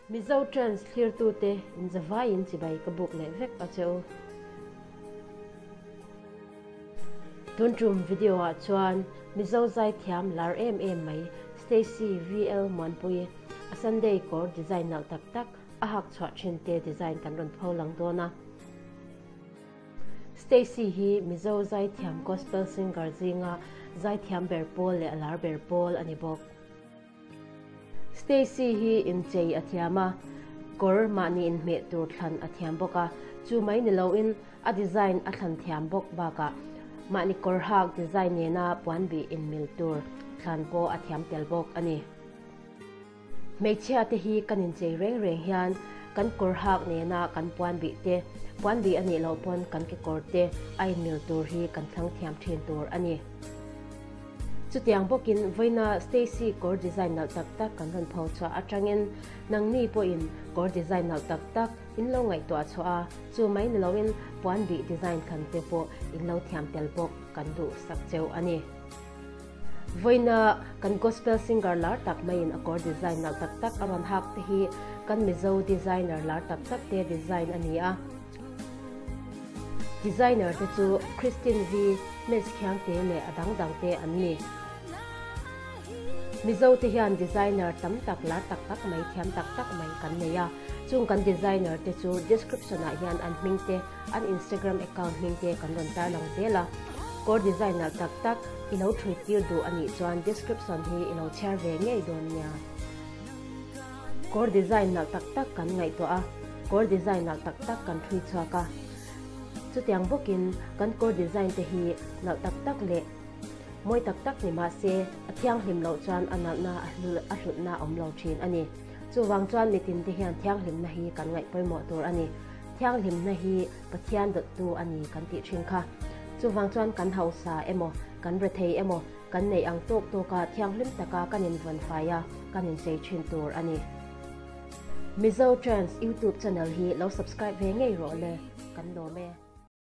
Mizo Trends thlirtute inzavaiin chibai ka buk leh vek a che u. Tun tum video ah chuan Mizo zaithiam lar em em mai Stacy VL Muanpui a Sunday kawr design nalh tak tak a hak chhuah thin te design kan rawn pho lang dawn a. Stacy hi Mizo zaithiam gospel singer zinga zaithiam ber pawl leh a lar ber pawl a ni bawk. Stacy hi inchei a thiam a, kawr mahni inhmeh tur thlan a thiam bawk a, chu mai ni loin a design a thlan thiam bawk bakah mahni kawr hak design nena puan bih inmil tur thlan pawh a thiam tel bawk a ni. Hmeichhia te hi kan inchei reng reng hian kan kawr hak nena kan puan bih te, puan bih a nih loh pawn kan kekawr te a inmil tur hi kan thlang thiam thin tur a ni. Chutiang bawkin vawiina Stacy kawr design nalh tak tak kan rawn pho chhuah atangin nangni pawhin kawr design nalh tak tak in lo ngaihtuah chhuah a, chu mai ni loin puan bih design thlan te pawh in lo thiam tel bawk kan duh sak cheu a ni. Vawiina kan gospel singer lar tak maiin a kawr design nalh tak tak a rawn hak te hi kan Mizo designer lar tak tak te design a ni a. Designer te chu Christine V, Miss Khiangte leh a dang dang te an ni. Mizo te hian designer tam tak lar tak tak mai thiam tak tak mai kan nei a, chung kan designer te chu description ah hian an hming te, an Instagram account hming te kan rawn tarlang zel a. Kawr design nalh tak tak i lo thui tir duh a nih chuan description hi i lo chhiar ve ngei dawn nia. Kawr design nalh tak tak kan ngaihtuah a, kawr design nalh tak tak kan thui chhuak a. Chutiang bawkin kan kawr design te hi nalh tak tak leh mawi tak tak ni mah se a thianghlim loh chuan a nalhna a hlutna a awm lo thin a ni. Chuvang chuan mitin te hian thianghlimna hi kan ngaih pawimawh tur a ni. Thianghlimna hi Pathian dawttu a ni kan tih thin kha. Chuvang chuan kan hausa emaw, kan rethei emaw, Kan neih ang tawk tawka thianghlim taka kan invawn fai a, kan inchei thin tur a ni. Mizo Trends YouTube channel hi lo subscribe ve ngei rawh le, kan lawm e.